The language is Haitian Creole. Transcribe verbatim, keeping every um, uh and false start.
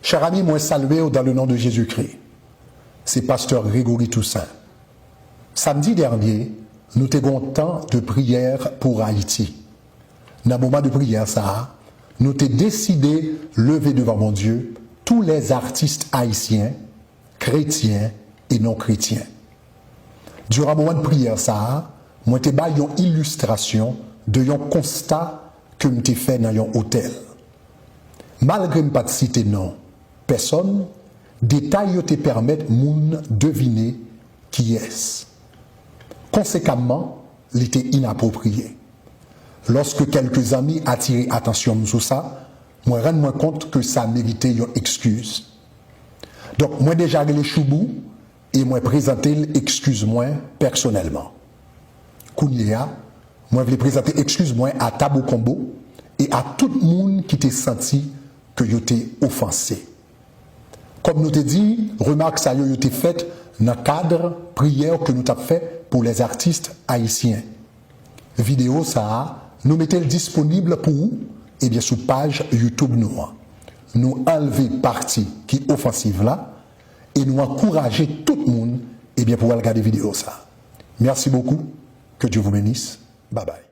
Chers amis, mwen salye w dans le nom de Jésus-Christ. Se Pastè Gregory Toussaint. Samdi dènye, nou te gen yon tan de priyè pou Ayiti. Nan moman de priyè sa a, nou te deside leve devan Bondye tous les artistes haïtiens, chrétiens et non chrétiens. Diran moman de priyè sa a, mwen te bay yon ilistrasyon de yon konsta ke m te fè nan yon otèl. Malgre m pa t site non pèsòn, detay yo te pèmèt moun devine kiyès. Konsekamman, li te inapwopriye. Lòske kèlke zanmi atire atansyon m sou sa, mwen rann mwen kont ke sa merite yon ekskiz. Donk, mwen deja rele Choubou e mwen prezante l ekskiz mwen pèsonèlman. Kounye a, mwen vle prezante ekskiz mwen a Tabou Konbo e a tout moun ki te santi ke yo te ofanse. Kòm nou te di, remak sa yo, yo te fèt nan kad priyè ke nou t ap fè pou les artistes haïtiens. Videyo sa a, nou mete l disponib pou ou, ebyen, sou paj YouTube nou an. Nou anlve pati ki ofansiv la e nou ankouraje tout moun, ebyen, pou al gade videyo sa a. Merci beaucoup. Que Dieu vous bénisse. Bye bye.